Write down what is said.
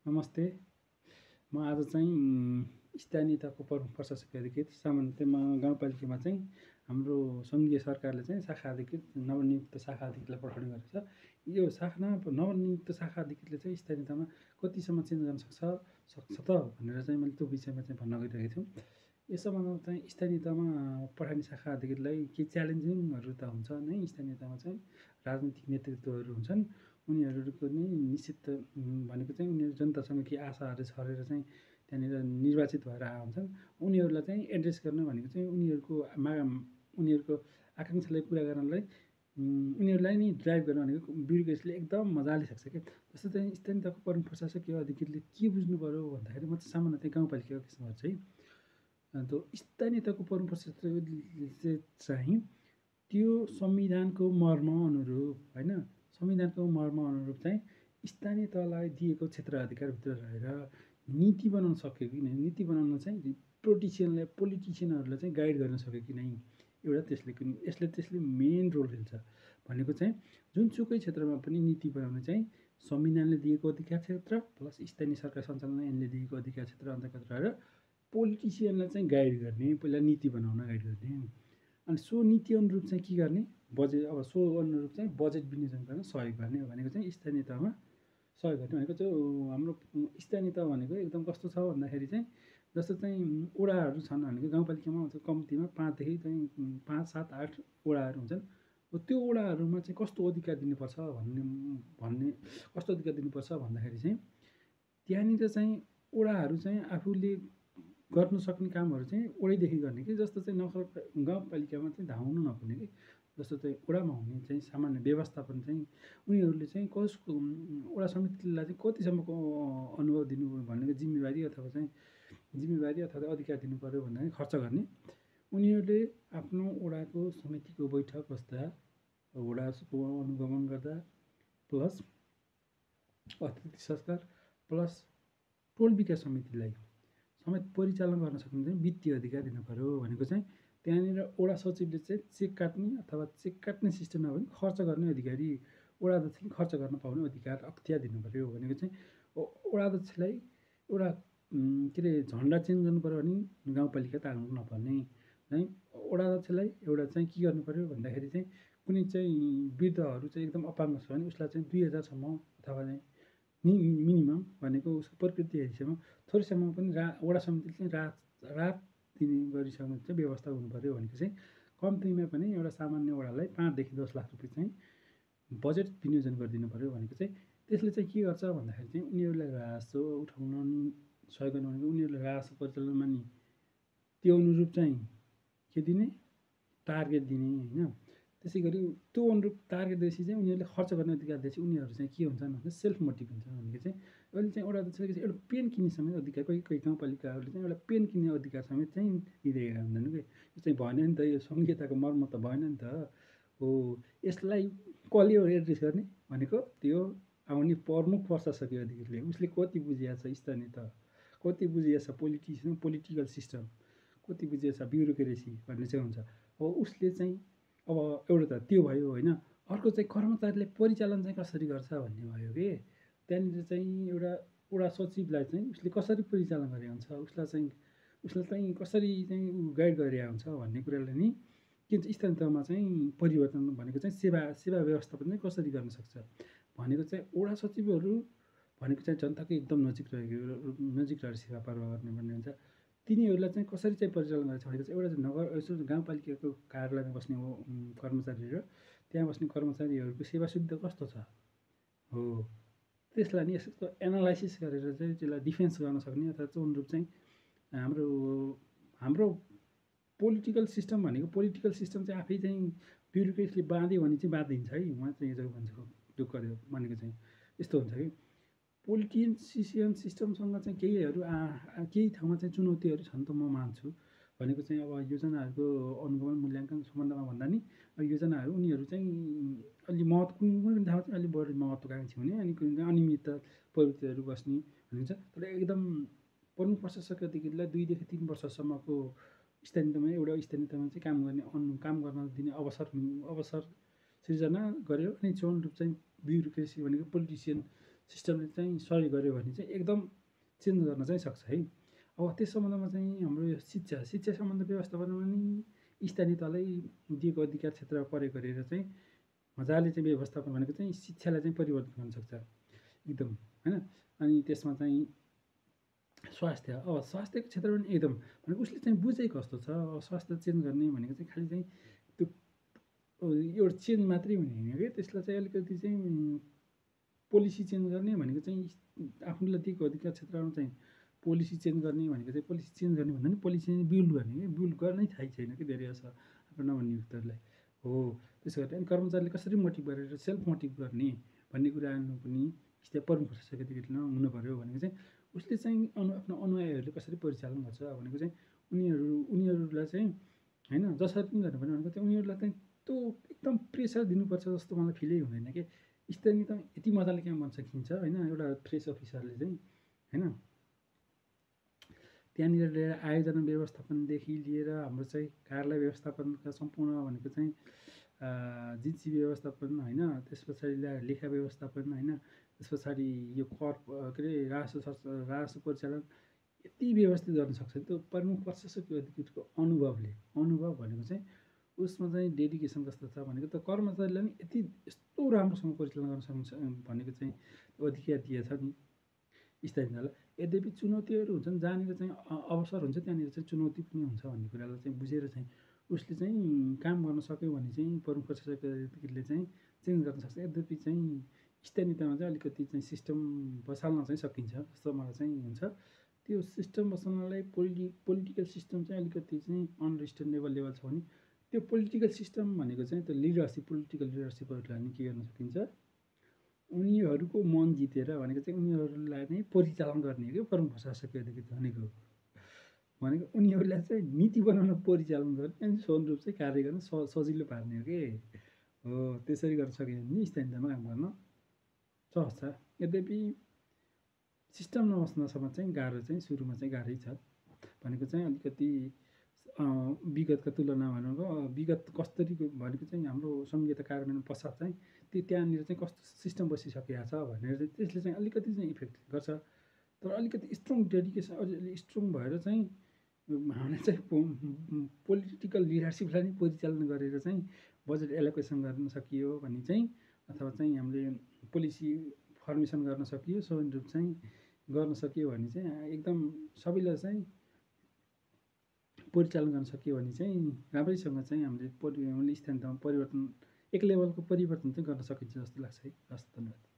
नमस्ते। म आज चाहिँ स्थानीयताको प्रमुख प्रशासकीय अधिकृत सामान्यतया गाउँपालिकामा चाहिँ हाम्रो सङ्घीय सरकारले चाहिँ शाखा अधिकृत नवनियुक्त शाखा अधिकृतलाई पठाउने गरेको छ। यो नवनियुक्त शाखा अधिकृतले चाहिँ स्थानीयतामा कतिसम्म चेन्ज गर्न सक्छ त भनेर चाहिँ मैले त्यो विषयमा चाहिँ भन्न गइरहेको छु। यसमा चाहिँ स्थानीयतामा पठाउने शाखा अधिकृतलाई केही च्यालेन्जिङहरू त हुन्छ नै। स्थानीयतामा चाहिँ राजनीतिक नेतृत्वहरू हुन्छन्। उनीहरूको नै निश्चित भनेको चाहिँ उनीहरू जनतासँग केही आशाहरू छरेर चाहिँ त्यहाँनिर निर्वाचित भएर आएको हुन्छन्। उनीहरूलाई चाहिँ एड्रेस गर्न भनेको चाहिँ उनीहरूको आकाङ्क्षालाई पुरा गर्नलाई उनीहरूलाई नि ड्राइभ गर्न भनेको ब्युरोक्रेसीले एकदम मजाले सक्छ क्या। जस्तो चाहिँ स्थानीयताको प्रमुख प्रशासकीय अधिकृतले के बुझ्नु पऱ्यो भन्दाखेरि म चाहिँ सामान्यतया गाउँपालिकाको केसमा गर्छु है। त्यो स्थानीयताको प्रमुख प्रशासकीय चाहिँ त्यो संविधानको मर्म अनुरूप होइन, संविधानको मर्म अनुरूप चाहिँ स्थानीय तहलाई दिएको क्षेत्र अधिकारभित्र रहेर नीति बनाउन सक्यो कि नै, नीति बनाउन चाहिँ पोलिटिसियनहरूलाई चाहिँ गाइड गर्न सक्यो कि नै, एउटा त्यसले मेन रोल खेल्छ। भनेको चाहिँ जुनसुकै क्षेत्रमा पनि नीति बनाउने चाहिँ संविधानले दिएको अधिकार क्षेत्र प्लस स्थानीय सरकार सञ्चालन ऐनले दिएको अधिकार क्षेत्र अन्तर्गत रहेर पोलिटिसियनलाई चाहिँ गाइड गर्ने, पहिला नीति बनाउन गाइड गर्ने। अनि सो नीति अनुरूप चाहिँ के गर्ने, सो अनुरूप चाहिँ बजेट विनियोजन गर्न सहयोग गर्ने भनेको चाहिँ स्थानीय तहमा सहयोग गर्ने भनेको चाहिँ हाम्रो स्थानीय तह भनेको एकदम कस्तो छ भन्दाखेरि चाहिँ जस्तो चाहिँ वडाहरू छन् भनेको गाउँपालिकामा कम्तीमा 5 चाहिँ 5, 7, 8 वडाहरू हुन्छन्। त्यो वडाहरूमा चाहिँ कस्तो अधिकार दिनुपर्छ कस्तो अधिकार दिनुपर्छ भन्दाखेरि चाहिँ त्यहाँनिर चाहिँ वडाहरू चाहिँ आफूले गर्न सक्ने कामहरू चाहिँ वडैदेखि गर्ने कि। जस्तो चाहिँ गाउँपालिकामा चाहिँ धाउनु नपर्ने कि। जस्तो चाहिँ वडामा हुने चाहिँ सामान्य व्यवस्थापन चाहिँ उनीहरूले चाहिँ कसको वडा समितिलाई चाहिँ कतिसम्मको अनुभव दिनु भनेको जिम्मेवारी अथवा अधिकार दिनु पऱ्यो भन्दाखेरि खर्च गर्ने। उनीहरूले आफ्नो वडाको समितिको बैठक बस्दा, वडाको अनुगमन गर्दा, प्लस अतिथि सत्कार प्लस टोल विकास समितिलाई समेत परिचालन गर्न सक्ने चाहिँ वित्तीय अधिकार दिनु पऱ्यो। भनेको चाहिँ त्यहाँनिर वडा सचिवले चाहिँ चेक काट्ने अथवा चेक काट्ने सिस्टम नभए खर्च गर्ने अधिकारी, वडा अध्यक्षले खर्च गर्न पाउने अधिकार अख्तियार दिनु पऱ्यो। भनेको चाहिँ वडा अध्यक्षलाई एउटा के अरे झन्डा चेन्ज गर्नु पऱ्यो भने गाउँपालिका ताग्नु नपर्ने चाहिँ वडा अध्यक्षलाई एउटा चाहिँ के गर्नु पऱ्यो भन्दाखेरि चाहिँ कुनै चाहिँ वृद्धहरू चाहिँ एकदम अपाङ्ग छ भने उसलाई चाहिँ 2000सम्म अथवा चाहिँ मिनिमम भनेको उसको प्रकृति हेरिसम्म थोरैसम्म पनि वडा समितिले चाहिँ राहत दिने गरिसक्ने चाहिँ व्यवस्था हुनु पऱ्यो। भनेको चाहिँ कम्तीमा पनि एउटा सामान्य वडालाई 5 देखि 10 लाख रुपियाँ चाहिँ बजेट विनियोजन गरिदिनु पऱ्यो। भनेको चाहिँ त्यसले चाहिँ के गर्छ भन्दाखेरि चाहिँ उनीहरूलाई राजस्व उठाउन सहयोग गर्नु भनेको उनीहरूलाई राजस्व परिचालनमा नि त्यो अनुरूप चाहिँ के दिने, टार्गेट दिने होइन। त्यसै गरी त्यो अनुरूप टार्गेट दिएपछि चाहिँ उनीहरूले खर्च गर्ने अधिकार दिएपछि उनीहरू चाहिँ के हुन्छन् भन्दा सेल्फ मोटिभ हुन्छन्। भनेको चाहिँ अहिले चाहिँ वडा अध्यक्षले एउटा पेन किन्ने समेत अधिकार, कोही गाउँपालिकाहरूले चाहिँ एउटा पेन किन्ने अधिकार समेत चाहिँ दिइरहेका हुँदैन कि। यो चाहिँ भएन नि त, यो संहिताको मर्म त भएन नि त हो। यसलाई कसले एड्रेस गर्ने भनेको त्यो आउने प्रमुख प्रशासकीय अधिकृतले। उसले कति बुझिया छ स्थानीय तह, कति बुझिया छ पोलिटिकल सिस्टम, कति बुझिया छ ब्युरोक्रेसी भन्ने चाहिँ हुन्छ। अब उसले चाहिँ अब एउटा त त्यो भयो होइन। अर्को चाहिँ कर्मचारीले परिचालन चाहिँ कसरी गर्छ भन्ने भयो कि। त्यहाँनिर चाहिँ एउटा वडा सचिवलाई चाहिँ उसले कसरी परिचालन गरेको हुन्छ, उसलाई चाहिँ कसरी चाहिँ गाइड गरिरहेको हुन्छ भन्ने कुरालाई नि के भन्छ स्थानीय तहमा चाहिँ परिवर्तन भनेको चाहिँ सेवा व्यवस्थापन चाहिँ कसरी गर्न सक्छ भनेको चाहिँ वडा सचिवहरू भनेको चाहिँ जनताको एकदम नजिक रहेर सेवा पर्व गर्ने भन्ने हुन्छ। तिनीहरूलाई चाहिँ कसरी चाहिँ परिचालन गर्छ भनेको चाहिँ एउटा यसो गाउँपालिकाको कार्यालयमा बस्ने कर्मचारी र त्यहाँ बस्ने कर्मचारीहरूको सेवा सुविधा कस्तो छ हो, त्यसलाई नि यस्तो एनालाइसिस गरेर चाहिँ त्यसलाई डिफेन्स गर्न सक्ने अथवा त्यो अनुरूप चाहिँ हाम्रो पोलिटिकल सिस्टम चाहिँ आफै चाहिँ ब्युरोक्रेसीले बाँध्यो भने चाहिँ बाँधिन्छ है। म चाहिँ यो भन्छु दुःख गर्यो भनेको चाहिँ यस्तो हुन्छ कि पोलिटिसियन सिस्टमसँग चाहिँ केही ठाउँमा चाहिँ चुनौतीहरू छन् त म मान्छु। भनेको चाहिँ अब योजनाहरूको अनुगमन मूल्याङ्कन सम्बन्धमा भन्दा नि योजनाहरू उनीहरू चाहिँ अलि महत्त्व कुनै ठाउँमा चाहिँ अलिक बढी महत्त्वकाङ्क्षी हुने अनि कुनै अनियमित प्रवृत्तिहरू बस्ने भनिन्छ। तर एकदम प्रमुख प्रशासकीय अधिकारीलाई 2 देखि 3 वर्षसम्मको स्थानीयतामा चाहिँ काम गर्न दिने अवसर सृजना गर्यो। अनि जो अनुरूप चाहिँ ब्युरोक्रेसी भनेको पोलिटिसियन सिस्टमले चाहिँ सहयोग गर्यो भने चाहिँ एकदम चेन्ज गर्न चाहिँ सक्छ है। अब त्यस सम्बन्धमा चाहिँ हाम्रो यो शिक्षा सम्बन्ध व्यवस्थापनमा नि स्थानीय तलै दिएको अधिकार क्षेत्रमा प्रयोग गरेर चाहिँ मजाले चाहिँ व्यवस्थापन भनेको चाहिँ शिक्षालाई चाहिँ परिवर्तन गर्न सक्छ एकदम होइन। अनि त्यसमा चाहिँ स्वास्थ्यको क्षेत्रमा पनि एकदम भनेको उसले चाहिँ बुझेको कस्तो छ। स्वास्थ्य चेन्ज गर्ने भनेको चाहिँ खालि चाहिँ त्यो एउटा चेन्ज मात्रै हुने होइन क्या, त्यसलाई चाहिँ अलिकति चाहिँ पोलिसी चेन्ज गर्ने भनेको चाहिँ आफूलाई दिएको अधिकार क्षेत्रमा चाहिँ पोलिसी चेन्ज गर्ने भनेको चाहिँ पोलिसी चेन्ज गर्ने भन्दा पनि पोलिसी चाहिँ बिल्ड गर्ने क्या, बिल्ड गर्नै थाहै छैन कि धेरै जस्तो आफ्नो नवनियुक्तहरूलाई हो। त्यसो गर्दा अनि कर्मचारीले कसरी मोटिभ गरेर सेल्फ मोटिभ गर्ने भन्ने कुराहरू पनि प्रमुख सर्टिफिकेटमा हुनु पऱ्यो। भनेको चाहिँ उसले चाहिँ आफ्नो अनुयायीहरूले कसरी परिचालन गर्छ भनेको चाहिँ उनीहरूलाई चाहिँ होइन जसरी पनि गर्नु पर्ने भनेको चाहिँ उनीहरूलाई चाहिँ त्यो एकदम प्रेसर दिनुपर्छ जस्तो मलाई फिलै हुँदैन कि। स्थानीय त यति मजाले काम गर्न सकिन्छ होइन, एउटा फ्रेस अफिसरले चाहिँ होइन। त्यहाँनिर लिएर आयोजना व्यवस्थापनदेखि लिएर हाम्रो चाहिँ कार्यालय व्यवस्थापनका सम्पूर्ण भनेको चाहिँ जिन्सी व्यवस्थापन होइन, त्यस पछाडि लेखा व्यवस्थापन होइन, त्यस पछाडि यो कर के अरे राजस्व परिचालन यति व्यवस्थित गर्न सक्छ त्यो प्रमुख प्रशासकीय अधिकारीको अनुभव भनेको चाहिँ उसमा चाहिँ डेडिकेसन कस्तो छ भनेको त कर्मचारीलाई पनि यस्तो राम्रोसँग परिचालन गर्न सक्छ भनेको चाहिँ अधिकार दिएछ नि स्थानीयलाई। यद्यपि चुनौतीहरू हुन्छन् जहाँनिर चाहिँ अवसर हुन्छ त्यहाँनिर चाहिँ चुनौती पनि हुन्छ भन्ने कुरालाई चाहिँ बुझेर चाहिँ उसले चाहिँ काम गर्न सक्यो भने चाहिँ प्रमुख प्रशासकीय अधिकारीले चाहिँ चेन्ज गर्न सक्छ। यद्यपि चाहिँ स्थानीयतामा चाहिँ अलिकति चाहिँ सिस्टम बसाल्न चाहिँ सकिन्छ जस्तो मलाई चाहिँ हुन्छ। त्यो सिस्टम बसाल्नलाई पोलिटिकल सिस्टम चाहिँ अलिकति चाहिँ अन्डरस्ट्यान्डेबल लेभल छ भने त्यो पोलिटिकल सिस्टम भनेको चाहिँ त्यो पोलिटिकल लिडरसिपहरूलाई नि के गर्न सकिन्छ, उनीहरूको मन जितेर भनेको चाहिँ उनीहरूलाई नै परिचालन गर्ने हो कि प्रमुख प्रशासकीय अधिकारी भनेको उनीहरूलाई चाहिँ नीति बनाउन परिचालन गर्ने अनि स्वयं रूप चाहिँ कार्य गर्न सजिलो पार्ने हो कि हो। त्यसरी गर्न सक्यो भने स्थानीयतामा काम गर्न सक्छ। यद्यपि सिस्टम नबस्नसम्म चाहिँ गाह्रो चाहिँ सुरुमा चाहिँ गाह्रै छ भनेको चाहिँ अलिकति विगतका तुलनामा भनेको विगत कसरी भनेको चाहिँ हाम्रो संहिता कार्यान्वयन पश्चात चाहिँ त्यहाँनिर चाहिँ कस्तो सिस्टम बसिसकेको छ भनेर चाहिँ त्यसले चाहिँ अलिकति चाहिँ इफेक्ट गर्छ। तर अलिकति स्ट्रङ डेडिकेसन अलिअलि स्ट्रङ भएर चाहिँ हामीले चाहिँ पोलिटिकल लिडरसिपलाई नै परिचालन गरेर चाहिँ बजेट एलोकेसन गर्न सकियो भने चाहिँ अथवा चाहिँ हामीले पोलिसी फर्मेसन गर्न सकियो स्वयं रूप चाहिँ गर्न सकियो भने चाहिँ एकदम सबैलाई चाहिँ परिचालन गर्न सकियो भने चाहिँ राम्रैसँग चाहिँ हामीले स्थानीयतामा परिवर्तन एक लेभलको परिवर्तन चाहिँ गर्न सकिन्छ जस्तो लाग्छ है। हस्, धन्यवाद।